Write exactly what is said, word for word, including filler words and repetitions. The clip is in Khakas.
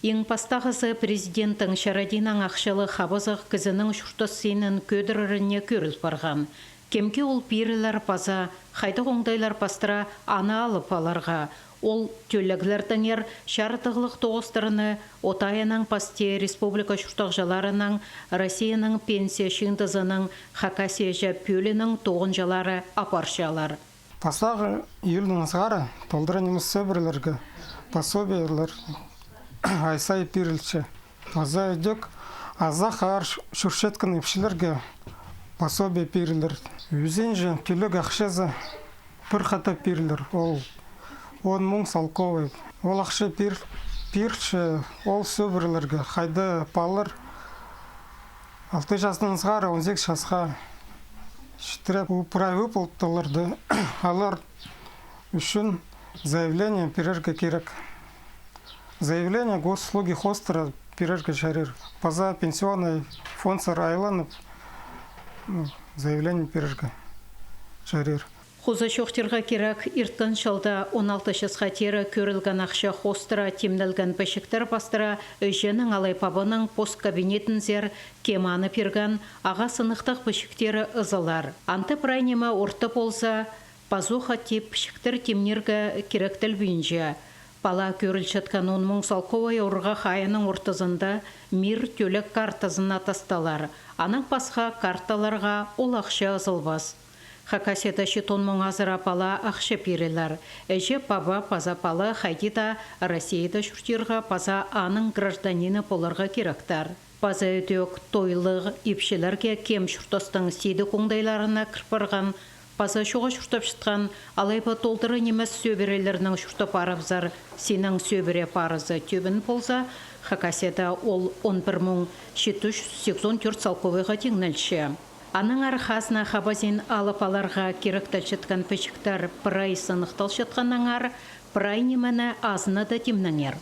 Иң пастағызы, президенттің чарадиинаң ахчалығ хабазығ кізінің чуртас синін кӧдіреріне кӧріл парған. Кемге ол пирілер паза хайдағ оңдайлар пастыра аны алып аларға? Ол тӧлеглердеңер чардығлығ тоғыстарны Отайынаң пасти республика чуртағҷыларынаң Россияның пенсия чыындызының Хакасияҷа пӧлиинің тоғынҷылары апарчалар. Пастағы июльнең сығара толдыра нимес сӧбірелерге пособиелер ай сай пирілче. Паза ідӧк азах аар чурчатхан ипчілерге пособие пирілер. Ӱзінҷі тӧлег ахчазы пір хатап пирілер. Ол он муң салковай. Ол ахча пир-, пирче ол сӧбірелерге, хайда палалар алты частаң сығара он сигіс часта читіре у-, прай выплаталарны алар ӱчӱн заявление пирерге кирек. Заявление госуслуги хоостыра пирерге чарир. Паза пенсионный фондсар айланып, м, заявление пирерге чарир. Хоза чоохтирға кирек, ирткен чылда он алты часха теере кӧрілген ахча хоостыра тимнелген пічіктер пастыра іҷенің алай пабаның пос кабинетінзер кем аны пирген, ағаа сыныхтығ пічіктері ызылар. Анда прай ниме орта полза, пазох ат тип пічіктер тимнирге киректелбинче. Пала кӧрілчеткен он муң салковай орғах айының ортызында «Мир» тӧлег картазына тасталар. Анаң пасха карталарға ол ахча ызылбас. Хакасияда читон муң азыра пала ахча пирілер. Іҷе, паба паза пала хайди даа Россияда чуртирға паза аның гражданины поларға киректер. Паза ідӧк тойлығ ипчілерге кем чуртастың сидік оңдайларына кір парған, паза чоға чуртапчатхан, алай ба толдыра нимес сӧбірелернең чуртап парыбызар, синің сӧбіре парызы тӧбін полза, Хакасияда ол он пір муң читі чӱс сигізон тӧрт салковайға тиңнелче. Аннаңар хазна хабазин алып аларға киректелчеткен пічіктер прай сыныхталчатханнаңар, прай нимені азынада тимнеңер.